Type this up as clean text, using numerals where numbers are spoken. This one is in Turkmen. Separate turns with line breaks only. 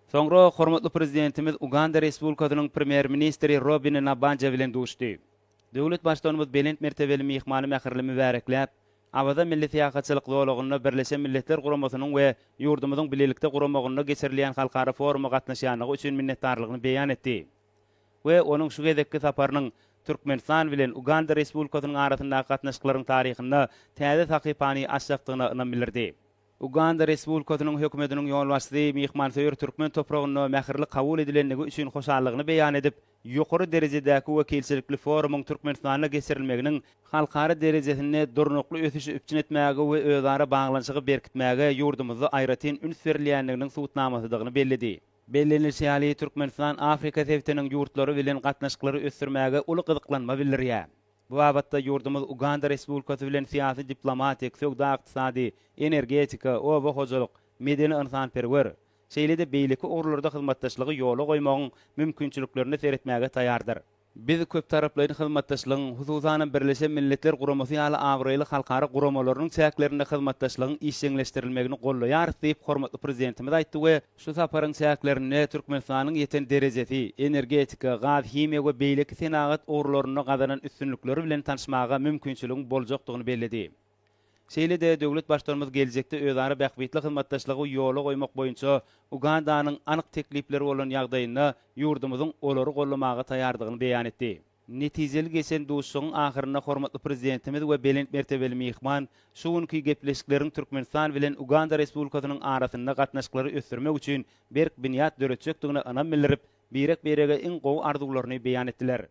Soňra hormatly Prezidentimiz Uganda Respublikasynyň Premýer-ministri Robini Nabanja bilen duşdy. Döwlet Baştutanymyz belent mertebeli myhmany mähirli mübärekläp, Awaza milli syýahatçylyk zolagynda Birleşen Milletler Guramasynyň we ýurdumyzyň bilelikde guramagynda geçirilýän halkara foruma gatnaşýandygy üçin minnetdarlygyny beýan etdi we onuň şu gezekki saparynyň Türkmenistan bilen Uganda Respublikasynyň arasyndaky gatnaşyklaryň taryhynda täze sahypany açjakdygyna ynam bildirdi. Uganda Respublikasynyň Hökümetiniň ýolbaşçysy myhmansöýer türkmen topragynda mähirli kabul edilendigi üçin hoşallygyny beýan edip, ýokary derejedäki wekilçilikli forumyň Türkmenistanda geçirilmeginiň halkara derejesinde durnukly ösüşi üpjün etmäge we özara baglanyşygy berkitmäge ýurdumyzda aýratyn üns berilýändiginiň subutnamasydygyny belledi. Bellenilişi ýaly, Türkmenistan Afrika sebitiniň ýurtlary bilen gatnaşyklary ösdürmäge uly gyzyklanma bildirýär. Bu babatda ýurdumyz Uganda Respublikasy bilen syýasy-diplomatik, söwda-ykdysady, energetika, oba hojalyk, medeni-ynsanperwer, şeýle-de beýleki ugurlarda hyzmatdaşlygy ýola goýmagyň mümkinçiliklerine seretmäge taýýardyr. Biz köptaraplaýyn hyzmatdaşlygyň, hususanam Birleşen Milletler Guramasy ýaly abraýly halkara guramalarynyň çäklerinde hyzmatdaşlygyň işjeňleşdirilmegini goldaýarys diýip, hormatly Prezidentimiz aýtdy we şu saparyň çäklerinde Türkmenistanyň ýeten derejesi, energetika, gaz-himiýa we beýleki senagat ugurlarynda gazanan üstünlikleri bilen tanyşmaga mümkinçiligiň boljakdygyny belledi. Şeýle-de döwlet Baştutanymyz geljekde özara bähbitli hyzmatdaşlygy ýola goýmak boýunça Ugandanyň anyk teklipleri bolan ýagdaýynda ýurdumyzyň olary goldamaga taýýardygyny beýan etdi. Netijeli geçen duşuşygyň ahyrynda hormatly Prezidentimiz we belent mertebeli myhman şu günki gepleşikleriň Türkmenistan bilen Uganda Respublikasynyň arasynda gatnaşyklary ösdürmek üçin berk binýat döretjekdigine ynam bildirip, birek-birege iň gowy arzuwlaryny beýan etdiler.